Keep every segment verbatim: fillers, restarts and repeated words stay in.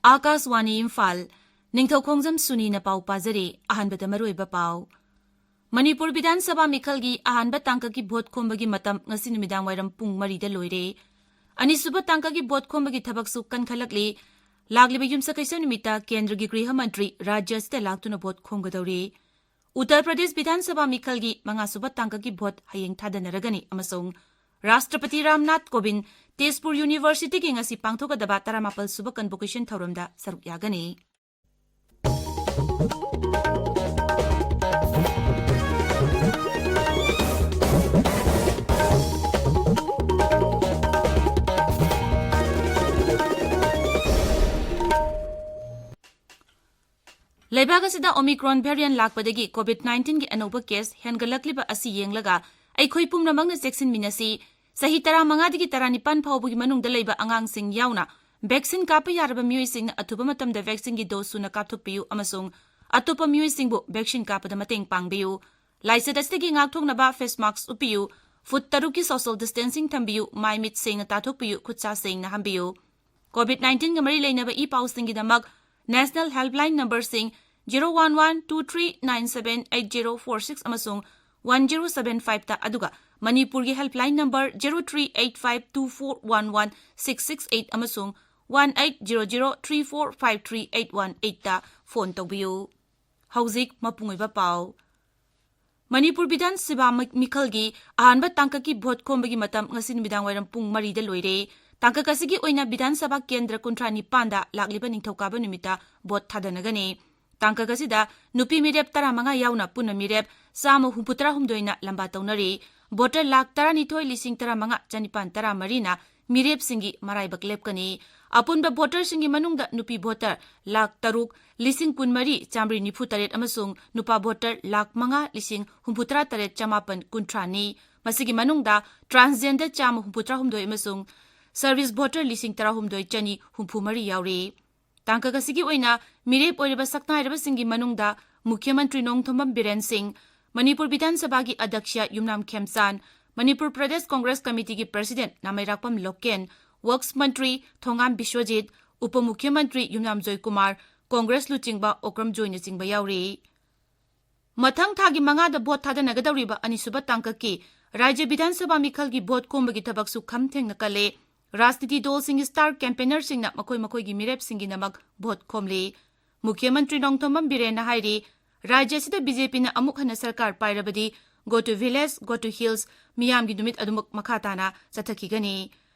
ꯑꯥꯀꯥꯁꯋꯥꯅꯤ ꯏꯝꯐꯥꯜ, ꯅꯤꯡꯊꯧꯈꯣꯡꯖꯝ ꯁꯨꯅꯤꯅ ꯄꯥꯎ ꯄꯥꯖꯔꯤ꯫ ꯑꯍꯥꯟꯕꯗ ꯃꯔꯨꯑꯣꯏꯕ ꯄꯥꯎ꯫ ꯃꯅꯤꯄꯨꯔ ꯕꯤꯙꯥꯟ ꯁꯚꯥ ꯃꯤꯈꯜꯒꯤ ꯑꯍꯥꯟꯕ ꯇꯥꯡꯀꯛꯀꯤ ꯚꯣꯠ ꯈꯣꯝꯕꯒꯤ ꯃꯇꯝ ꯉꯁꯤ ꯅꯨꯃꯤꯗꯥꯡ ꯋꯥꯏꯔꯝ ꯄꯨꯡ ꯃꯔꯤꯗ ꯂꯣꯏꯔꯦ꯫ ꯑꯅꯤꯁꯨꯕ ꯇꯥꯡꯀꯛꯀꯤ ꯚꯣꯠ ꯈꯣꯝꯕꯒꯤ ꯊꯕꯛꯁꯨ ꯀꯟꯈꯠꯂꯛꯂꯤ꯫ ꯂꯥꯛꯂꯤꯕ ꯌꯨꯝꯁꯀꯩꯁ ꯅꯨꯃꯤꯠꯇ ꯀꯦꯟꯗ꯭ꯔꯒꯤ ꯒ꯭ꯔꯤꯍ ꯃꯟꯇ꯭ꯔꯤ ꯔꯥꯖ꯭ꯌ ꯑꯁꯤꯗ ꯂꯥꯛꯇꯨꯅ ꯚꯣꯠ ꯈꯣꯝꯒꯗꯧꯔꯤ꯫ ꯎꯠꯇꯔ ꯄ꯭ꯔꯗꯦꯁ ꯕꯤꯙꯥꯟ ꯁꯚꯥ ꯃꯤꯈꯜꯒꯤ ꯃꯉꯥꯁꯨꯕ ꯇꯥꯡꯀꯛꯀꯤ ꯚꯣꯠ ꯍꯌꯦꯡ ꯊꯥꯗꯅꯔꯒꯅꯤ ꯑꯃꯁꯨꯡ ꯔꯥꯁꯇ꯭ꯔꯄꯇꯤ ꯔꯥꯝꯅꯥꯊ ꯀꯣꯕꯤꯟꯗ ꯇꯦꯖꯄꯨꯔ ꯌꯨꯅꯤꯚꯔꯁꯤꯇꯤꯒꯤ ꯉꯁꯤ ꯄꯥꯡꯊꯣꯛꯀꯗꯕ ꯇꯔꯥꯃꯥꯄꯜ ꯁꯨꯕ ꯀꯟꯚꯣꯀꯦꯁꯟ ꯊꯧꯔꯝꯗ ꯁꯔꯨꯛ ꯌꯥꯒꯅꯤ꯫ ꯂꯩꯕꯥꯛ ꯑꯁꯤꯗ Omicron variant ꯂꯥꯛꯄꯗꯒꯤ COVID nineteen ꯒꯤ ꯑꯅꯧꯕ case ꯍꯦꯟꯒꯠꯂꯛꯂꯤꯕ ꯑꯁꯤ ꯌꯦꯡꯂꯒ ꯑꯩꯈꯣꯏ ꯄꯨꯝꯅꯃꯛꯅ ꯆꯦꯛꯁꯤꯟꯃꯤꯟꯅꯁꯤ꯫ ꯆꯍꯤ ꯇꯔꯥꯃꯉꯥꯗꯒꯤ ꯇꯔꯥꯅꯤꯄꯥꯟ ꯐꯥꯎꯕꯒꯤ ꯃꯅꯨꯡꯗ ꯂꯩꯕ ꯑꯉꯥꯡꯁꯤꯡ ꯌꯥꯎꯅ vaccine ꯀꯥꯞꯄ ꯌꯥꯔꯕ ꯃꯤꯑꯣꯏꯁꯤꯡꯅ ꯑꯊꯨꯕ ꯃꯇꯝꯗ vaccine ꯒꯤ dose ꯁꯨꯅ ꯀꯥꯞꯊꯣꯛꯄꯤꯌꯨ ꯑꯃꯁꯨꯡ ꯑꯇꯣꯞꯄ ꯃꯤꯑꯣꯏꯁꯤꯡꯕꯨ vaccine ꯀꯥꯞꯄꯗ ꯃꯇꯦꯡ ꯄꯥꯡꯕꯤꯌꯨ꯫ ꯂꯥꯏꯆꯠ ꯑꯁꯤꯗꯒꯤ ꯉꯥꯛꯊꯣꯛꯅꯕ face mask ꯎꯞꯄꯤꯌꯨ, ꯐꯨꯠ ꯇꯔꯨꯛꯀꯤ social distancing ꯊꯝꯕꯤꯌꯨ, ꯃꯥꯏ ꯃꯤꯠ ꯁꯦꯡꯅ ꯇꯥꯊꯣꯛꯄꯤꯌꯨ, ꯈꯨꯠ ꯁꯥ ꯁꯦꯡꯅ ꯍꯥꯝꯕꯤꯌꯨ꯫ COVID nineteen ꯒ ꯃꯔꯤ ꯂꯩꯅꯕ ꯏ ꯄꯥꯎꯁꯤꯡꯒꯤꯗꯃꯛ National Helpline number ꯁꯤꯡ zero one one two three nine seven eight zero four six ꯑꯃꯁꯨꯡ one zero seven five ꯇ, ꯑꯗꯨꯒ ꯃꯅꯤꯄꯨꯔꯒꯤ helpline number zero three eight five two four one one six six eight ꯑꯃꯁꯨꯡ one eight zero zero three four five three eight one eight ꯇ phone ꯇꯧꯕꯤꯌꯨ꯫ ꯍꯧꯖꯤꯛ ꯃꯄꯨꯡ ꯑꯣꯏꯕ ꯄꯥꯎ꯫ ꯃꯅꯤꯄꯨꯔ ꯕꯤꯙꯥꯟ ꯁꯚꯥ ꯃꯤ-, ꯃꯤꯈꯜꯒꯤ ꯑꯍꯥꯟꯕ ꯇꯥꯡꯀꯛꯀꯤ ꯚꯣꯠ ꯈꯣꯝꯕꯒꯤ ꯃꯇꯝ ꯉꯁꯤ ꯅꯨꯃꯤꯗꯥꯡ ꯋꯥꯏꯔꯝ ꯄꯨꯡ ꯃꯔꯤꯗ ꯂꯣꯏꯔꯦ꯫ ꯇꯥꯡꯀꯛ ꯑꯁꯤꯒꯤ ꯑꯣꯏꯅ ꯕꯤꯙꯥꯟ ꯁꯚꯥ ꯀꯦꯟꯗ꯭ꯔ ꯀꯨꯟꯊ꯭ꯔꯥ ꯅꯤꯄꯥꯟꯗ ꯂꯥꯛꯂꯤꯕ ꯅꯤꯡꯊꯧꯀꯥꯕ ꯅꯨꯃꯤꯠꯇ ꯚꯣꯠ ꯊꯥꯗꯅꯒꯅꯤ꯫ ꯇꯥꯡꯀꯛ ꯑꯁꯤꯗ ꯅꯨꯄꯤ ꯃꯤꯔꯦꯞ ꯇꯔꯥꯃꯉꯥ ꯌꯥꯎꯅ ꯄꯨꯟꯅ ꯃꯤꯔꯦꯞ ꯆꯥꯝꯃ ꯍꯨꯝꯐꯨꯇꯔꯥ ꯍꯨꯝꯗꯣꯏꯅ ꯂꯝꯕꯥ ꯇꯧꯅꯔꯤ꯫ Voter ꯂꯥꯈ ꯇꯔꯥꯅꯤꯊꯣꯏ ꯂꯤꯁꯤꯡ ꯇꯔꯥꯃꯉꯥ ꯆꯅꯤꯄꯥꯟ ꯇꯔꯥꯃꯔꯤꯅ ꯃꯤꯔꯦꯞꯁꯤꯡꯒꯤ ꯃꯔꯥꯏꯕꯛ ꯂꯦꯞꯀꯅꯤ꯫ ꯑꯄꯨꯟꯕ voter ꯁꯤꯡꯒꯤ ꯃꯅꯨꯡꯗ ꯅꯨꯄꯤ voter ꯂꯥꯈ ꯇꯔꯨꯛ ꯂꯤꯁꯤꯡ ꯀꯨꯟꯃꯔꯤ ꯆꯥꯃꯔꯤ ꯅꯤꯐꯨ ꯇꯔꯦꯠ ꯑꯃꯁꯨꯡ ꯅꯨꯄꯥ voter ꯂꯥꯈ ꯃꯉꯥ ꯂꯤꯁꯤꯡ ꯍꯨꯝꯐꯨꯇꯔꯥ ꯇꯔꯦꯠ ꯆꯃꯥꯄꯟ ꯀꯨꯟꯊ꯭ꯔꯥꯅꯤ꯫ ꯃꯁꯤꯒꯤ ꯃꯅꯨꯡꯗ transgender ꯆꯥꯝꯃ ꯍꯨꯝꯐꯨꯇꯔꯥ ꯍꯨꯝꯗꯣꯏ ꯑꯃꯁꯨꯡ service voter ꯂꯤꯁꯤꯡ ꯇꯔꯥꯍꯨꯝꯗꯣꯏ ꯆꯅꯤ ꯍꯨꯝꯐꯨ ꯃꯔꯤ ꯌꯥꯎꯔꯤ꯫ ꯇꯥꯡꯀꯛ ꯑꯁꯤꯒꯤ ꯑꯣꯏꯅ ꯃꯤꯔꯦꯞ ꯑꯣꯏꯔꯤꯕ ꯁꯛꯅꯥꯏꯔꯕꯁꯤꯡꯒꯤ ꯃꯅꯨꯡꯗ ꯃꯨꯈ꯭ꯌ ꯃꯟꯇ꯭ꯔꯤ ꯅꯣꯡꯊꯣꯝꯕꯝ ꯕꯤꯔꯦꯟ ꯁꯤꯡ, ꯃꯅꯤꯄꯨꯔ ꯕꯤꯙꯥꯟ ꯁꯚꯥꯒꯤ ꯑꯗ꯭ꯌꯛꯁ ꯌꯨꯝꯅꯥꯝ ꯈꯦꯝꯆꯥꯟ, ꯃꯅꯤꯄꯨꯔ ꯄ꯭ꯔꯗꯦꯁ ꯀꯣꯡꯒ꯭ꯔꯦꯁ ꯀꯃꯤꯇꯤꯒꯤ ꯄ꯭ꯔꯁꯤꯗꯦꯟ ꯅꯥꯃꯩꯔꯥꯛꯄꯝ ꯂꯣꯀꯦꯟ, ꯋꯛꯁ ꯃꯟꯇ꯭ꯔꯤ ꯊꯣꯉꯥꯝ ꯕꯤꯁ꯭ꯋꯖꯤꯠ, ꯎꯄ ꯃꯨꯈ꯭ꯌ ꯃꯟꯇ꯭ꯔꯤ ꯌꯨꯝꯅꯥꯝ ꯖꯣꯏꯀꯨꯃꯥꯔ, ꯀꯣꯡꯒ꯭ꯔꯦꯁ ꯂꯨꯆꯤꯡꯕ ꯑꯣꯀ꯭ꯔꯝ ꯖꯣꯏꯅꯆꯤꯡꯕ ꯌꯥꯎꯔꯤ꯫ ꯃꯊꯪ ꯊꯥꯒꯤ ꯃꯉꯥꯗ ꯚꯣꯠ ꯊꯥꯗꯅꯒꯗꯧꯔꯤꯕ ꯑꯅꯤꯁꯨꯕ ꯇꯥꯡꯀꯛꯀꯤ ꯔꯥꯖ꯭ꯌ ꯕꯤꯙꯥꯟ ꯁꯚꯥ ꯃꯤꯈꯜꯒꯤ ꯚꯣꯠ ꯈꯣꯝꯕꯒꯤ ꯊꯕꯛꯁꯨ ꯈꯝ ꯊꯦꯡꯅ ꯀꯜꯂꯦ꯫ ꯔꯥꯖꯅꯤꯇꯤ ꯗꯜꯁꯤꯡꯒꯤ star campaignerꯁꯤꯡꯅ ꯃꯈꯣꯏ ꯃꯈꯣꯏꯒꯤ ꯃꯤꯔꯦꯞꯁꯤꯡꯒꯤꯗꯃꯛ ꯚꯣꯠ ꯈꯣꯝꯂꯤ꯫ ꯃꯨꯈ꯭ꯌ ꯃꯟꯇ꯭ꯔꯤ ꯅꯣꯡꯊꯣꯝꯕꯝ ꯕꯤꯔꯦꯟꯅ ꯍꯥꯏꯔꯤ, ꯔꯥꯖ꯭ꯌ ꯑꯁꯤꯗ ꯕꯤ ꯖꯦ ꯄꯤꯅ ꯑꯃꯨꯛ ꯍꯟꯅ ꯁꯔꯀꯥꯔ ꯄꯥꯏꯔꯕꯗꯤ Go to Village, Go to Hills ꯃꯤꯌꯥꯝꯒꯤ ꯅꯨꯃꯤꯠ ꯑꯗꯨꯃꯛ ꯃꯈꯥ ꯇꯥꯅ ꯆꯠꯊꯈꯤꯒꯅꯤ꯫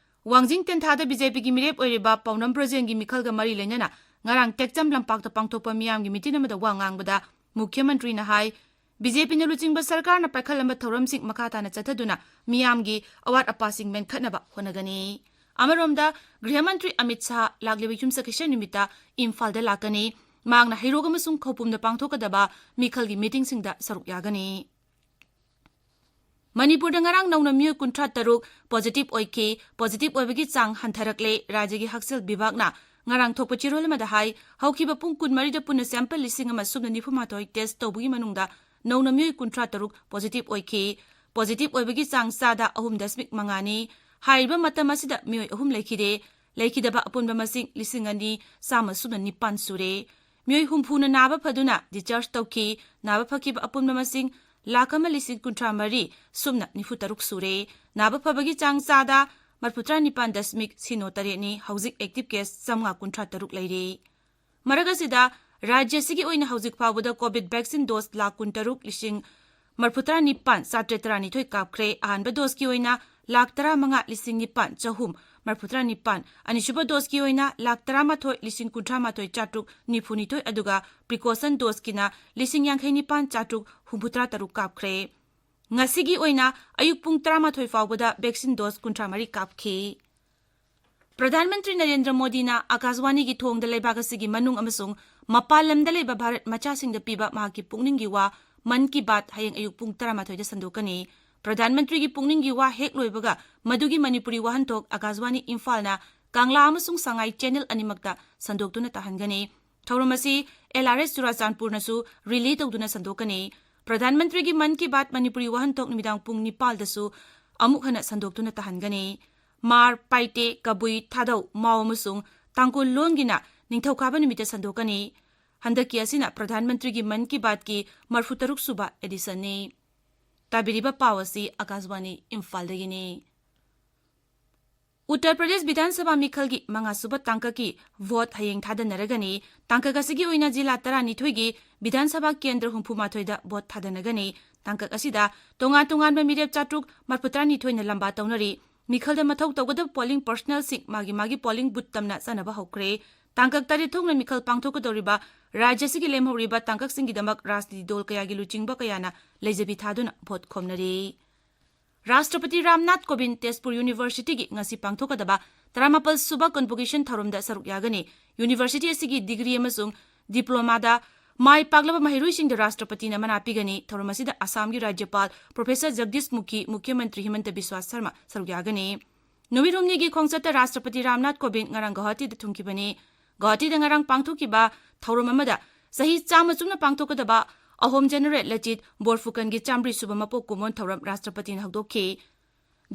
ꯋꯥꯡꯖꯤꯡ ꯇꯦꯟꯊꯥꯗ ꯕꯤ ꯖꯦ ꯄꯤꯒꯤ ꯃꯤꯔꯦꯞ ꯑꯣꯏꯔꯤꯕ ꯄꯥꯎꯅꯝ ꯕ꯭ꯔꯣꯖꯦꯟꯒꯤ ꯃꯤꯈꯜꯒ ꯃꯔꯤ ꯂꯩꯅꯅ ꯉꯔꯥꯡ ꯇꯦꯛꯆꯝ ꯂꯝꯄꯥꯛꯇ ꯄꯥꯡꯊꯣꯛꯄ ꯃꯤꯌꯥꯝꯒꯤ ꯃꯤꯇꯤꯟ ꯑꯃꯗ ꯋꯥ ꯉꯥꯡꯕꯗ ꯃꯨꯈ꯭ꯌ ꯃꯟꯇ꯭ꯔꯤꯅ ꯍꯥꯏ, ꯕꯤ ꯖꯦ ꯄꯤꯅ ꯂꯨꯆꯤꯡꯕ ꯁꯔꯀꯥꯔꯅ ꯄꯥꯏꯈꯠꯂꯝꯕ ꯊꯧꯔꯝꯁꯤꯡ ꯃꯈꯥ ꯇꯥꯅ ꯆꯠꯊꯗꯨꯅ ꯃꯤꯌꯥꯝꯒꯤ ꯑꯋꯥꯠ ꯑꯄꯥꯁꯤꯡ ꯃꯦꯟꯈꯠꯅꯕ ꯍꯣꯠꯅꯒꯅꯤ꯫ ꯑꯃꯔꯣꯝꯗ, ꯒ꯭ꯔꯤꯍ ꯃꯟꯇ꯭ꯔꯤ ꯑꯃꯤꯠ ꯁꯥꯍ ꯂꯥꯛꯂꯤꯕ ꯌꯨꯝꯁꯀꯩꯁ ꯅꯨꯃꯤꯠꯇ ꯏꯝꯐꯥꯜꯗ ꯂꯥꯛꯀꯅꯤ꯫ ꯃꯍꯥꯛꯅ ꯍꯩꯔꯣꯛ ꯑꯃꯁꯨꯡ ꯈꯧꯄꯨꯝꯗ ꯄꯥꯡꯊꯣꯛꯀꯗꯕ ꯃꯤꯈꯜꯒꯤ ꯃꯤꯇꯤꯡꯁꯤꯡꯗ ꯁꯔꯨꯛ ꯌꯥꯒꯅꯤ꯫ ꯃꯅꯤꯄꯨꯔꯗ ꯉꯔꯥꯡ ꯅꯧꯅ ꯃꯤꯑꯣꯏ ꯀꯨꯟꯊ꯭ꯔꯥ ꯇꯔꯨꯛ positive ꯑꯣꯏꯈꯤ꯫ Positive ꯑꯣꯏꯕꯒꯤ ꯆꯥꯡ ꯍꯟꯊꯔꯛꯂꯦ꯫ ꯔꯥꯖ꯭ꯌꯒꯤ ꯍꯛꯁꯦꯜ ꯕꯤꯚꯥꯒꯅ ꯉꯔꯥꯡ ꯊꯣꯛꯄ ꯆꯦꯔꯣꯜ ꯑꯃꯗ ꯍꯥꯏ, ꯍꯧꯈꯤꯕ ꯄꯨꯡ ꯀꯨꯟꯃꯔꯤꯗ ꯄꯨꯟꯅ sample ꯂꯤꯁꯤꯡ ꯑꯃ ꯁꯨꯞꯅ ꯅꯤꯐꯨ ꯃꯥꯊꯣꯏ test ꯇꯧꯕꯒꯤ ꯃꯅꯨꯡꯗ ꯅꯧꯅ ꯃꯤꯑꯣꯏ ꯀꯨꯟꯊ꯭ꯔꯥ ꯇꯔꯨꯛ positive ꯑꯣꯏꯈꯤ꯫ Positive ꯑꯣꯏꯕꯒꯤ ꯆꯥꯡ ꯆꯥꯗ ꯑꯍꯨꯝ ꯗꯁꯃꯤꯛ ꯃꯉꯥꯅꯤ꯫ ꯍꯥꯏꯔꯤꯕ ꯃꯇꯝ ꯑꯁꯤꯗ ꯃꯤꯑꯣꯏ ꯑꯍꯨꯝ ꯂꯩꯈꯤꯗꯦ꯫ ꯂꯩꯈꯤꯗꯕ ꯑꯄꯨꯟꯕ ꯃꯁꯤꯡ ꯂꯤꯁꯤꯡ ꯑꯅꯤ ꯆꯥꯝꯃ ꯁꯨꯞꯅ ꯅꯤꯄꯥꯟ ꯁꯨꯔꯦ꯫ ꯃꯤꯑꯣꯏ ꯍꯨꯝꯐꯨꯅ ꯅꯥꯕ ꯐꯗꯨꯅ discharge ꯇꯧꯈꯤ꯫ ꯅꯥꯕ ꯐꯈꯤꯕ ꯑꯄꯨꯟꯕ ꯃꯁꯤꯡ ꯂꯥꯈ ꯑꯃ ꯂꯤꯁꯤꯡ ꯀꯨꯟꯊ꯭ꯔꯥ ꯃꯔꯤ ꯁꯨꯞꯅ ꯅꯤꯐꯨ ꯇꯔꯨꯛ ꯁꯨꯔꯦ꯫ ꯅꯥꯕ ꯐꯕꯒꯤ ꯆꯥꯡ ꯆꯥꯗ ꯃꯔꯐꯨꯇꯔꯥ ꯅꯤꯄꯥꯟ ꯗꯁꯃꯤꯛ ꯁꯤꯅꯣ ꯇꯔꯦꯠꯅꯤ꯫ ꯍꯧꯖꯤꯛ active case ꯆꯥꯝꯃꯉꯥ ꯀꯨꯟꯊ꯭ꯔꯥ ꯇꯔꯨꯛ ꯂꯩꯔꯦ꯫ ꯃꯔꯛ ꯑꯁꯤꯗ, ꯔꯥꯖ꯭ꯌ ꯑꯁꯤꯒꯤ ꯑꯣꯏꯅ ꯍꯧꯖꯤꯛ ꯐꯥꯎꯕꯗ COVID vaccine dose ꯂꯥꯈ ꯀꯨꯟꯇꯔꯨꯛ ꯂꯤꯁꯤꯡ ꯃꯔꯐꯨꯇꯔꯥ ꯅꯤꯄꯥꯟ ꯆꯥꯇ꯭ꯔꯦꯠ ꯇꯔꯥꯅꯤꯊꯣꯏ ꯀꯥꯞꯈ꯭ꯔꯦ꯫ ꯑꯍꯥꯟꯕ doseꯀꯤ ꯑꯣꯏꯅ ꯂꯥꯈ ꯇꯔꯥꯃꯉꯥ ꯂꯤꯁꯤꯡ ꯅꯤꯄꯥꯟ ꯆꯍꯨꯝ ꯃꯔꯐꯨꯇꯔꯥ ꯅꯤꯄꯥꯟ, ꯑꯅꯤꯁꯨꯕ doseꯀꯤ ꯑꯣꯏꯅ ꯂꯥꯈ ꯇꯔꯥꯃꯥꯊꯣꯏ ꯂꯤꯁꯤꯡ ꯀꯨꯟꯊ꯭ꯔꯥ ꯃꯥꯊꯣꯏ ꯆꯥꯇ꯭ꯔꯨꯛ ꯅꯤꯐꯨ ꯅꯤꯊꯣꯏ, ꯑꯗꯨꯒ precaution doseꯀꯤꯅ ꯂꯤꯁꯤꯡ ꯌꯥꯡꯈꯩ ꯅꯤꯄꯥꯟ ꯆꯥꯇ꯭ꯔꯨꯛ ꯍꯨꯝꯐꯨꯇꯔꯥ ꯇꯔꯨꯛ ꯀꯥꯞꯈ꯭ꯔꯦ꯫ ꯉꯁꯤꯒꯤ ꯑꯣꯏꯅ ꯑꯌꯨꯛ ꯄꯨꯡ ꯇꯔꯥꯃꯥꯊꯣꯏ ꯐꯥꯎꯕꯗ vaccine dose ꯀꯨꯟꯊ꯭ꯔꯥ ꯃꯔꯤ ꯀꯥꯞꯈꯤ꯫ ꯄ꯭ꯔꯙꯥꯟ ꯃꯟꯇ꯭ꯔꯤ ꯅꯔꯦꯟꯗ꯭ꯔ ꯃꯣꯗꯤꯅ ꯑꯀꯥꯁꯕꯥꯅꯤꯒꯤ ꯊꯣꯡꯗ ꯂꯩꯕꯥꯛ ꯑꯁꯤꯒꯤ ꯃꯅꯨꯡ ꯑꯃꯁꯨꯡ ꯃꯄꯥꯟ ꯂꯝꯗ ꯂꯩꯕ ꯚꯥꯔꯠ ꯃꯆꯥꯁꯤꯡꯗ ꯄꯤꯕ ꯃꯍꯥꯛꯀꯤ ꯄꯨꯛꯅꯤꯡꯒꯤ ꯋꯥ ꯃꯟ ꯀꯤ ꯕꯥꯠ ꯍꯌꯦꯡ ꯑꯌꯨꯛ ꯄꯨꯡ ꯇꯔꯥꯃꯥꯊꯣꯏꯗ ꯁꯟꯗꯣꯛꯀꯅꯤ꯫ ꯄ꯭ꯔꯙꯥꯟ ꯃꯟꯇ꯭ꯔꯤꯒꯤ ꯄꯨꯛꯅꯤꯡꯒꯤ ꯋꯥ ꯍꯦꯛ ꯂꯣꯏꯕꯒ ꯃꯗꯨꯒꯤ ꯃꯅꯤꯄꯨꯔꯤ ꯋꯥꯍꯟꯊꯣꯛ ꯑꯀꯥꯁꯕꯥꯅꯤ ꯏꯝꯐꯥꯜꯅ ꯀꯪꯂꯥ ꯑꯃꯁꯨꯡ ꯁꯉꯥꯏ ꯆꯦꯅꯦꯜ ꯑꯅꯤꯃꯛꯇ ꯁꯟꯗꯣꯛꯇꯨꯅ ꯇꯥꯍꯟꯒꯅꯤ꯫ ꯊꯧꯔꯝ ꯑꯁꯤ LRS ꯆꯨꯔꯥꯆꯥꯟꯄꯨꯔꯅꯁꯨ ꯔꯤꯂꯦ ꯇꯧꯗꯨꯅ ꯁꯟꯗꯣꯛꯀꯅꯤ꯫ ꯄ꯭ꯔꯙꯥꯟ ꯃꯟꯇ꯭ꯔꯤꯒꯤ ꯃꯟ ꯀꯤ ꯕꯥꯠ ꯃꯅꯤꯄꯨꯔꯤ ꯋꯥꯍꯟꯊꯣꯛ ꯅꯨꯃꯤꯗꯥꯡ ꯄꯨꯡ ꯅꯤꯄꯥꯜꯗꯁꯨ ꯑꯃꯨꯛ ꯍꯟꯅ ꯁꯟꯗꯣꯛꯇꯨꯅ ꯇꯥꯍꯟꯒꯅꯤ꯫ ꯃꯥꯔ, ꯄꯥꯏꯇꯦ, ꯀꯕꯨꯏ, ꯊꯥꯗꯧ, ꯃꯥꯎ ꯑꯃꯁꯨꯡ ꯇꯥꯡꯈꯨꯜ ꯂꯣꯟꯒꯤꯅ ꯅꯤꯡꯊꯧꯀꯥꯕ ꯅꯨꯃꯤꯠꯇ ꯁꯟꯗꯣꯛꯀꯅꯤ꯫ ꯍꯟꯗꯛꯀꯤ ꯑꯁꯤꯅ ꯄ꯭ꯔꯙꯥꯟ ꯃꯟꯇ꯭ꯔꯤꯒꯤ ꯃꯟ ꯀꯤ ꯕꯥꯠꯀꯤ ꯃꯔꯐꯨ ꯇꯔꯨꯛ ꯁꯨꯕ ꯑꯦꯗꯤꯁꯟꯅꯤ꯫ ꯇꯥꯕꯤꯔꯤꯕ ꯄꯥꯎ ꯑꯁꯤ ꯑꯀꯥꯁꯕꯥꯅꯤ ꯏꯝꯐꯥꯜꯗꯒꯤꯅꯤ꯫ ꯎꯠꯇꯔ ꯄ꯭ꯔꯗꯦꯁ ꯕꯤꯙꯥꯟ ꯁꯚꯥ ꯃꯤꯈꯜꯒꯤ ꯃꯉꯥ ꯁꯨꯕ ꯇꯥꯡꯀꯛꯀꯤ ꯚꯣꯠ ꯍꯌꯦꯡ ꯊꯥꯗꯅꯔꯒꯅꯤ꯫ ꯇꯥꯡꯀꯛ ꯑꯁꯤꯒꯤ ꯑꯣꯏꯅ ꯖꯤꯂꯥ ꯇꯔꯥꯅꯤꯊꯣꯏꯒꯤ ꯕꯤꯙꯥꯟ ꯁꯚꯥ ꯀꯦꯟꯗ꯭ꯔ ꯍꯨꯝꯐꯨ ꯃꯥꯊꯣꯏꯗ ꯚꯣꯠ ꯊꯥꯗꯅꯒꯅꯤ꯫ ꯇꯥꯡꯀꯛ ꯑꯁꯤꯗ ꯇꯣꯉꯥꯟ ꯇꯣꯉꯥꯟꯕ ꯃꯤꯔꯦꯞ ꯆꯥꯇ꯭ꯔꯨꯛ ꯃꯔꯐꯨ ꯇꯔꯥꯅꯤꯊꯣꯏꯅ ꯂꯝꯕꯥ ꯇꯧꯅꯔꯤ꯫ ꯃꯤꯈꯜꯗ ꯃꯊꯧ ꯇꯧꯒꯗꯕ ꯄꯣꯂꯤꯡ ꯄꯔꯁꯅꯦꯜꯁꯤꯡ ꯃꯥꯒꯤ ꯃꯥꯒꯤ ꯄꯣꯂꯤꯡ ꯕꯨꯠ ꯇꯝꯅ ꯆꯠꯅꯕ ꯍꯧꯈ꯭ꯔꯦ꯫ ꯇꯥꯡꯀꯛ ꯇꯔꯦꯠ ꯊꯣꯛꯅ ꯃꯤꯈꯜ ꯄꯥꯡꯊꯣꯛꯀꯗꯧꯔꯤꯕ ꯔꯥꯖ꯭ꯌ ꯑꯁꯤꯒꯤ ꯂꯦꯝꯍꯧꯔꯤꯕ ꯇꯥꯡꯀꯛꯁꯤꯡꯒꯤꯗꯃꯛ ꯔꯥꯖꯅꯤꯇꯤ ꯗꯣꯜ ꯀꯌꯥꯒꯤ ꯂꯨꯆꯤꯡꯕ ꯀꯌꯥꯅ ꯂꯩꯖꯕꯤ ꯊꯥꯗꯨꯅ ꯚꯣꯠ ꯈꯣꯝꯅꯔꯤ꯫ ꯔꯥꯁꯇ꯭ꯔꯄꯇꯤ ꯔꯥꯝꯅꯥꯊ ꯀꯣꯕꯤꯟꯗ ꯇꯦꯖꯄꯨꯔ ꯌꯨꯅꯤꯚꯔꯁꯤꯇꯤꯒꯤ ꯉꯁꯤ ꯄꯥꯡꯊꯣꯛꯀꯗꯕ ꯇꯔꯥꯃꯥꯄꯜ ꯁꯨꯕ ꯀꯟꯚꯣꯀꯦꯁꯟ ꯊꯧꯔꯝꯗ ꯁꯔꯨꯛ ꯌꯥꯒꯅꯤ꯫ ꯌꯨꯅꯤꯚꯔꯁꯤꯇꯤ ꯑꯁꯤꯒꯤ ꯗꯤꯒ꯭ꯔꯤ ꯑꯃꯁꯨꯡ ꯗꯤꯄ꯭ꯂꯣꯃꯥꯗ ꯃꯥꯏ ꯄꯥꯛꯂꯕ ꯃꯍꯩꯔꯣꯏꯁꯤꯡꯗ ꯔꯥꯁꯇ꯭ꯔꯄꯇꯤꯅ ꯃꯅꯥ ꯄꯤꯒꯅꯤ꯫ ꯊꯧꯔꯝ ꯑꯁꯤꯗ ꯑꯁꯥꯝꯒꯤ ꯔꯥꯖ꯭ꯌꯄꯥꯜ ꯄ꯭ꯔꯣꯐꯦꯁꯔ ꯖꯒꯗꯤꯁ ꯃꯨꯈꯤ, ꯃꯨꯈ꯭ꯌ ꯃꯟꯇ꯭ꯔꯤ ꯍꯤꯃꯟꯇ ꯕꯤꯁ꯭ꯋꯥ ꯁꯔꯃ ꯁꯔꯨꯛ ꯌꯥꯒꯅꯤ꯫ ꯅꯨꯃꯤꯠ ꯍꯨꯝꯅꯤꯒꯤ ꯈꯣꯡꯆꯠꯇ ꯔꯥꯁꯇ꯭ꯔꯄꯇꯤ ꯔꯥꯝꯅꯥꯊ ꯀꯣꯕꯤꯟꯗ ꯉꯔꯥꯡ ꯒꯧꯍꯥꯇꯤꯗ ꯊꯨꯡꯈꯤꯕꯅꯤ꯫ ꯒꯧꯍꯥꯇꯤꯗ ꯉꯔꯥꯡ ꯄꯥꯡꯊꯣꯛꯈꯤꯕ ꯊꯧꯔꯝ ꯑꯃꯗ ꯆꯍꯤ ꯆꯥꯝꯃ ꯆꯨꯝꯅ ꯄꯥꯡꯊꯣꯛꯀꯗꯕ ꯑꯍꯣꯝ ꯖꯦꯅꯔꯦꯜ ꯂꯆꯤꯠ ꯕꯣꯔꯐꯨꯀꯟꯒꯤ ꯆꯥꯃꯔꯤ ꯁꯨꯕ ꯃꯄꯣꯛ ꯀꯨꯝꯑꯣꯟ ꯊꯧꯔꯝ ꯔꯥꯁꯇ꯭ꯔꯄꯇꯤꯅ ꯍꯧꯗꯣꯛꯈꯤ꯫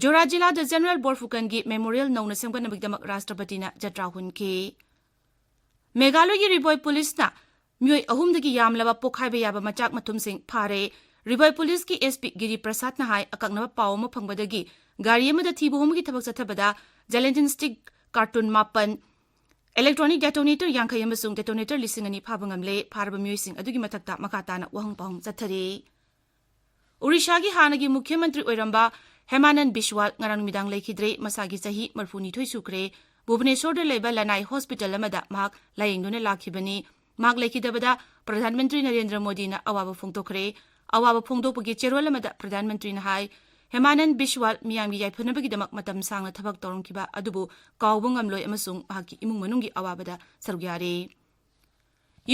ꯖꯣꯔꯥ ꯖꯤꯂꯥꯗ ꯖꯦꯅꯔꯦꯜ ꯕꯣꯔꯐꯨꯀꯟꯒꯤ ꯃꯦꯃꯣꯔꯤꯌꯦꯜ ꯅꯧꯅ ꯁꯦꯝꯒꯠꯅꯕꯒꯤꯗꯃꯛ ꯔꯥꯁꯇ꯭ꯔꯄꯇꯤꯅ ꯖꯇ꯭ꯔꯥ ꯍꯨꯟꯈꯤ꯫ ꯃꯦꯘꯥꯂꯌꯒꯤ ꯔꯤꯕꯣꯏ ꯄꯨꯂꯤꯁꯅ ꯃꯤꯑꯣꯏ ꯑꯍꯨꯝꯗꯒꯤ ꯌꯥꯝꯂꯕ ꯄꯣꯈꯥꯏꯕ ꯌꯥꯕ ꯃꯆꯥꯛ ꯃꯊꯨꯝꯁꯤꯡ ꯐꯥꯔꯦ꯫ ꯔꯤꯕꯣꯏ ꯄꯨꯂꯤꯁꯀꯤ SP ꯒꯤꯔꯤ ꯄ꯭ꯔꯁꯥꯗꯅ ꯍꯥꯏ, ꯑꯀꯛꯅꯕ ꯄꯥꯎ ꯑꯃ ꯐꯪꯕꯗꯒꯤ ꯒꯥꯔꯤ ꯑꯃꯗ ꯊꯤꯕ ꯍꯨꯝꯕꯒꯤ ꯊꯕꯛ ꯆꯠꯊꯕꯗ ꯖꯦꯂꯦꯇꯤꯟ ꯁ꯭ꯇꯤꯛ ꯀꯥꯔꯇꯨꯟ ꯃꯥꯄꯟ, ꯏꯂꯦꯛꯇ꯭ꯔꯣꯅꯤꯛ ꯗꯦꯇꯣꯅꯦꯇꯔ ꯌꯥꯡꯈꯩ ꯑꯃꯁꯨꯡ ꯗꯦꯇꯣꯅꯦꯇꯔ ꯂꯤꯁꯤꯡ ꯑꯅꯤ ꯐꯥꯕ ꯉꯝꯂꯦ꯫ ꯐꯥꯔꯕ ꯃꯤꯑꯣꯏꯁꯤꯡ ꯑꯗꯨꯒꯤ ꯃꯊꯛꯇ ꯃꯈꯥ ꯇꯥꯅ ꯋꯥꯍꯪ ꯄꯥꯎꯍꯪ ꯆꯠꯊꯔꯤ꯫ ꯑꯣꯔꯤꯁꯥꯒꯤ ꯍꯥꯟꯅꯒꯤ ꯃꯨꯈ꯭ꯌ ꯃꯟꯇ꯭ꯔꯤ ꯑꯣꯏꯔꯝꯕ ꯍꯦꯃꯥꯅꯟ ꯕꯤꯁ꯭ꯋꯥꯜ ꯉꯔꯥꯡ ꯅꯨꯃꯤꯗꯥꯡ ꯂꯩꯈꯤꯗ꯭ꯔꯦ꯫ ꯃꯁꯥꯒꯤ ꯆꯍꯤ ꯃꯔꯐꯨꯅꯤꯊꯣꯏ ꯁꯨꯈ꯭ꯔꯦ꯫ ꯚꯨꯕꯅꯦꯁꯣꯔꯗ ꯂꯩꯕ ꯂꯅꯥꯏ ꯍꯣꯁꯄꯤꯇꯥꯜ ꯑꯃꯗ ꯃꯍꯥꯛ ꯂꯥꯌꯦꯡꯗꯨꯅ ꯂꯥꯛꯈꯤꯕꯅꯤ꯫ ꯃꯍꯥꯛ ꯂꯩꯈꯤꯗꯕꯗ ꯄ꯭ꯔꯙꯥꯟ ꯃꯟꯇ꯭ꯔꯤ ꯅꯔꯦꯟꯗ꯭ꯔ ꯃꯣꯗꯤꯅ ꯑꯋꯥꯕ ꯐꯣꯡꯗꯣꯛꯈ꯭ꯔꯦ꯫ ꯑꯋꯥꯕ ꯐꯣꯡꯗꯣꯛꯄꯒꯤ ꯆꯦꯔꯣꯜ ꯑꯃꯗ ꯄ꯭ꯔꯙꯥꯟ ꯃꯟꯇ꯭ꯔꯤꯅ ꯍꯥꯏ, ꯍꯦꯃꯥꯅꯟ ꯕꯤꯁ꯭ꯋꯥꯜ ꯃꯤꯌꯥꯝꯒꯤ ꯌꯥꯏꯐꯅꯕꯒꯤꯗꯃꯛ ꯃꯇꯝ ꯁꯥꯡꯅ ꯊꯕꯛ ꯇꯧꯔꯝꯈꯤꯕ ꯑꯗꯨꯕꯨ ꯀꯥꯎꯕ ꯉꯝꯂꯣꯏ ꯑꯃꯁꯨꯡ ꯃꯍꯥꯛꯀꯤ ꯏꯃꯨꯡ ꯃꯅꯨꯡꯒꯤ ꯑꯋꯥꯕꯗ ꯁꯔꯨꯛ ꯌꯥꯔꯤ꯫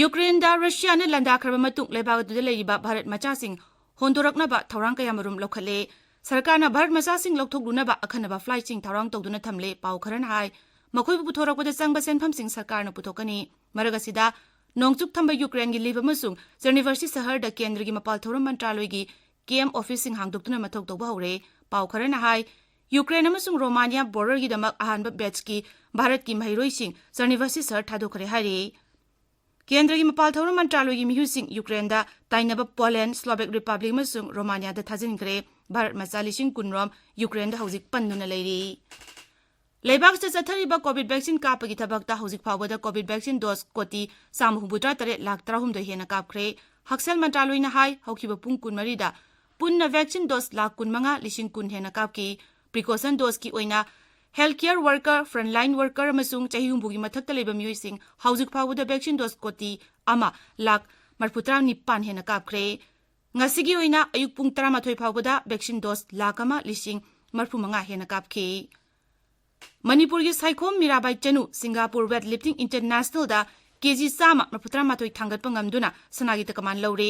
ꯌꯨꯀ꯭ꯔꯦꯟꯗ ꯔꯨꯁꯤꯌꯥꯅ ꯂꯥꯟꯗꯥꯈ꯭ꯔꯕ ꯃꯇꯨꯡ ꯂꯩꯕꯥꯛ ꯑꯗꯨꯗ ꯂꯩꯔꯤꯕ ꯚꯥꯔꯠ ꯃꯆꯥꯁꯤꯡ ꯍꯣꯟꯗꯣꯔꯛꯅꯕ ꯊꯧꯔꯥꯡ ꯀꯌꯥꯃꯔꯨꯝ ꯂꯧꯈꯠꯂꯦ꯫ ꯁꯔꯀꯥꯔꯅ ꯚꯥꯔꯠ ꯃꯆꯥꯁꯤꯡ ꯂꯧꯊꯣꯛꯂꯨꯅꯕ ꯑꯈꯟꯅꯕ flightꯁꯤꯡ ꯊꯧꯔꯥꯡ ꯇꯧꯗꯨꯅ ꯊꯝꯂꯦ꯫ ꯄꯥꯎ ꯈꯔꯅ ꯍꯥꯏ, ꯃꯈꯣꯏꯕꯨ ꯄꯨꯊꯣꯔꯛꯄꯗ ꯆꯪꯕ ꯁꯦꯟꯐꯝꯁꯤꯡ ꯁꯔꯀꯥꯔꯅ ꯄꯨꯊꯣꯛꯀꯅꯤ꯫ ꯃꯔꯛ ꯑꯁꯤꯗ, ꯅꯣꯡꯆꯨꯞ ꯊꯪꯕ ꯌꯨꯀ꯭ꯔꯦꯟꯒꯤ ꯂꯤꯚ ꯑꯃꯁꯨꯡ ꯖꯦꯅꯤꯚꯔꯁꯤ ꯁꯍꯔꯗ ꯀꯦꯟꯗ꯭ꯔꯒꯤ ꯃꯄꯥꯜ ꯊꯧꯔꯝ ꯃꯟꯇ꯭ꯔꯥꯂꯣꯏꯒꯤ camp officeꯁꯤꯡ ꯍꯥꯡꯗꯣꯛꯇꯨꯅ ꯃꯊꯧ ꯇꯧꯕ ꯍꯧꯔꯦ꯫ ꯄꯥꯎ ꯈꯔꯅ ꯍꯥꯏ, ꯌꯨꯀ꯭ꯔꯦꯟ ꯑꯃꯁꯨꯡ ꯔꯣꯃꯥꯅꯤꯌꯥ borderꯒꯤꯗꯃꯛ ꯑꯍꯥꯟꯕ batchꯀꯤ ꯚꯥꯔꯠꯀꯤ ꯃꯍꯩꯔꯣꯏꯁꯤꯡ ꯖꯦꯅꯤꯚꯔꯁꯤ ꯁꯍꯔ ꯊꯥꯗꯣꯛꯈ꯭ꯔꯦ ꯍꯥꯏꯔꯤ꯫ ꯀꯦꯟꯗ꯭ꯔꯒꯤ ꯃꯄꯥꯜ ꯊꯧꯔꯝ ꯃꯟꯇ꯭ꯔꯥꯂꯣꯏꯒꯤ ꯃꯤꯍꯨꯠꯁꯤꯡ ꯌꯨꯀ꯭ꯔꯦꯟꯗ ꯇꯥꯏꯅꯕ ꯄꯣꯂꯦꯟ, ꯁ꯭ꯂꯣꯚꯦꯛ ꯔꯤꯄꯕ꯭ꯂꯤꯛ ꯑꯃꯁꯨꯡ ꯔꯣꯃꯥꯅꯤꯌꯥꯗ ꯊꯥꯖꯤꯟꯈ꯭ꯔꯦ꯫ ꯚꯥꯔꯠ ꯃꯆꯥ ꯂꯤꯁꯤꯡ ꯀꯨꯟ ꯔꯣꯝ ꯌꯨꯀ꯭ꯔꯦꯟꯗ ꯍꯧꯖꯤꯛ ꯄꯟꯗꯨꯅ ꯂꯩꯔꯤ꯫ ꯂꯩꯕꯥꯛꯁꯤꯗ ꯆꯠꯊꯔꯤꯕ COVID vaccine ꯀꯥꯞꯄꯒꯤ ꯊꯕꯛꯇ ꯍꯧꯖꯤꯛ ꯐꯥꯎꯕꯗ COVID vaccine dose ꯀꯣꯇꯤ ꯆꯥꯝꯃ ꯍꯨꯝꯐꯨꯇꯔꯥ ꯇꯔꯦꯠ ꯂꯥꯈ ꯇꯔꯥꯍꯨꯝꯗꯣꯏ ꯍꯦꯟꯅ ꯀꯥꯞꯈ꯭ꯔꯦ꯫ ꯍꯛꯁꯦꯜ ꯃꯟꯇ꯭ꯔꯥꯂꯣꯏꯅ ꯍꯥꯏ, ꯍꯧꯈꯤꯕ ꯄꯨꯡ ꯀꯨꯟꯃꯔꯤꯗ ꯄꯨꯟꯅ vaccine dose ꯂꯥꯈ ꯀꯨꯟꯃꯉꯥ ꯂꯤꯁꯤꯡ ꯀꯨꯟ ꯍꯦꯟꯅ ꯀꯥꯞꯈꯤ꯫ Precaution doseꯀꯤ ꯑꯣꯏꯅ healthcare worker, frontline worker ꯑꯃꯁꯨꯡ ꯆꯍꯤ ꯍꯨꯝꯐꯨꯒꯤ ꯃꯊꯛꯇ ꯂꯩꯕ ꯃꯤꯑꯣꯏꯁꯤꯡ ꯍꯧꯖꯤꯛ ꯐꯥꯎꯕꯗ vaccine dose ꯀꯣꯇꯤ ꯑꯃ ꯂꯥꯈ ꯃꯔꯤꯐꯨꯇꯔꯥ ꯅꯤꯄꯥꯟ ꯍꯦꯟꯅ ꯀꯥꯞꯈ꯭ꯔꯦ꯫ ꯉꯁꯤꯒꯤ ꯑꯣꯏꯅ ꯑꯌꯨꯛ ꯄꯨꯡ ꯇꯔꯥꯃꯥꯊꯣꯏ ꯐꯥꯎꯕꯗ vaccine dose ꯂꯥꯈ ꯑꯃ ꯂꯤꯁꯤꯡ ꯃꯔꯤꯐꯨꯃꯉꯥ ꯍꯦꯟꯅ ꯀꯥꯞꯈꯤ꯫ ꯃꯅꯤꯄꯨꯔꯒꯤ Saikhom Mirabai Chanu Singapore weight lifting internationalꯗ ꯀꯦꯖꯤ ꯆꯥꯝꯃ ꯃꯔꯤꯐꯨꯇꯔꯥ ꯃꯥꯊꯣꯏ ꯊꯥꯡꯒꯠꯄ ꯉꯝꯗꯨꯅ ꯁꯅꯥꯒꯤ ꯇꯀꯃꯥꯟ ꯂꯧꯔꯦ꯫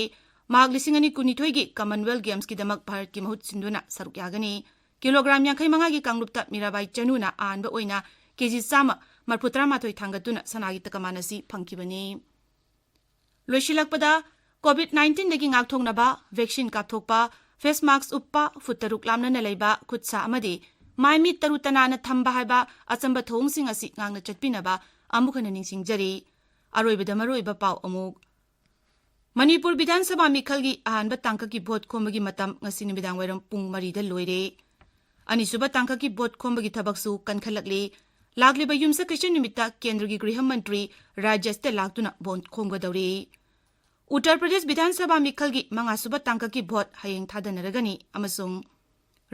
ꯃꯍꯥꯛ ꯂꯤꯁꯤꯡ ꯑꯅꯤ ꯀꯨꯟꯅꯤꯊꯣꯏꯒꯤ Commonwealth Gamesꯀꯤꯗꯃꯛ ꯚꯥꯔꯠꯀꯤ ꯃꯍꯨꯠ ꯁꯤꯟꯗꯨꯅ ꯁꯔꯨꯛ ꯌꯥꯒꯅꯤ꯫ ꯀꯤꯂꯣꯒ꯭ꯔꯥꯝ ꯌꯥꯡꯈꯩ ꯃꯉꯥꯒꯤ ꯀꯥꯡꯂꯨꯞꯇ ꯃꯤꯔꯥꯕꯥꯏ ꯆꯅꯨꯅ ꯑꯍꯥꯟꯕ ꯑꯣꯏꯅ ꯀꯦꯖꯤ ꯆꯥꯝꯃ ꯃꯔꯤꯐꯨꯇꯔꯥ ꯃꯥꯊꯣꯏ ꯊꯥꯡꯒꯠꯇꯨꯅ ꯁꯅꯥꯒꯤ ꯇꯀꯃꯥꯟ ꯑꯁꯤ ꯐꯪꯈꯤꯕꯅꯤ꯫ ꯂꯣꯏꯁꯤꯜꯂꯛꯄꯗ, COVID nineteenꯗꯒꯤ ꯉꯥꯛꯊꯣꯛꯅꯕ vaccine ꯀꯥꯞꯊꯣꯛꯄ, face mask ꯎꯞꯄ, ꯐꯨꯠ ꯇꯔꯨꯛ ꯂꯥꯞꯅꯅ ꯂꯩꯕ, ꯈꯨꯠ ꯁꯥ ꯑꯃꯗꯤ ꯃꯥꯏ ꯃꯤꯠ ꯇꯔꯨ ꯇꯅꯥꯟꯅ ꯊꯝꯕ ꯍꯥꯏꯕ ꯑꯆꯝꯕ ꯊꯧꯑꯣꯡꯁꯤꯡ ꯑꯁꯤ ꯉꯥꯛꯅ ꯆꯠꯄꯤꯅꯕ ꯑꯃꯨꯛ ꯍꯟꯅ ꯅꯤꯡꯁꯤꯡꯖꯔꯤ꯫ ꯑꯔꯣꯏꯕꯗ ꯃꯔꯨꯑꯣꯏꯕ ꯄꯥꯎ ꯑꯃꯨꯛ꯫ ꯃꯅꯤꯄꯨꯔ ꯕꯤꯙꯥꯟ ꯁꯚꯥ ꯃꯤꯈꯜꯒꯤ ꯑꯍꯥꯟꯕ ꯇꯥꯡꯀꯛꯀꯤ ꯚꯣꯠ ꯈꯣꯝꯕꯒꯤ ꯃꯇꯝ ꯉꯁꯤ ꯅꯨꯃꯤꯗꯥꯡ ꯋꯥꯏꯔꯝ ꯄꯨꯡ ꯃꯔꯤꯗ ꯂꯣꯏꯔꯦ꯫ ꯑꯅꯤꯁꯨꯕ ꯇꯥꯡꯀꯛꯀꯤ ꯚꯣꯠ ꯈꯣꯝꯕꯒꯤ ꯊꯕꯛꯁꯨ ꯀꯟꯈꯠꯂꯛꯂꯤ꯫ ꯂꯥꯛꯂꯤꯕ ꯌꯨꯝꯁꯀꯩꯁ ꯅꯨꯃꯤꯠꯇ ꯀꯦꯟꯗ꯭ꯔꯒꯤ ꯒ꯭ꯔꯤꯍ ꯃꯟꯇ꯭ꯔꯤ ꯔꯥꯖ꯭ꯌꯁꯤꯗ ꯂꯥꯛꯇꯨꯅ ꯚꯣꯠ ꯈꯣꯝꯒꯗꯧꯔꯤ꯫ ꯎꯠꯇꯔ ꯄ꯭ꯔꯗꯦꯁ ꯕꯤꯙꯥꯟ ꯁꯚꯥ ꯃꯤꯈꯜꯒꯤ ꯃꯉꯥꯁꯨꯕ ꯇꯥꯡꯀꯛꯀꯤ ꯚꯣꯠ ꯍꯌꯦꯡ ꯊꯥꯗꯅꯔꯒꯅꯤ ꯑꯃꯁꯨꯡ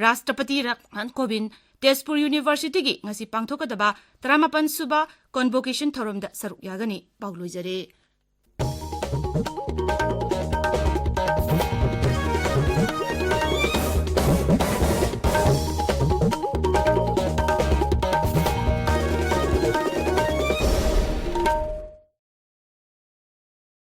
ꯔꯥꯁꯇ꯭ꯔꯄꯇꯤ ꯔꯥꯝꯅꯥꯊ ꯀꯣꯕꯤꯟꯗ ꯇꯦꯖꯄꯨꯔ ꯌꯨꯅꯤꯚꯔꯁꯤꯇꯤꯒꯤ ꯉꯁꯤ ꯄꯥꯡꯊꯣꯛꯀꯗꯕ ꯇꯔꯥꯃꯥꯄꯟ ꯁꯨꯕ convocation ꯊꯧꯔꯝꯗ ꯁꯔꯨꯛ ꯌꯥꯒꯅꯤ꯫ ꯄꯥꯎ ꯂꯣꯏꯖꯔꯦ꯫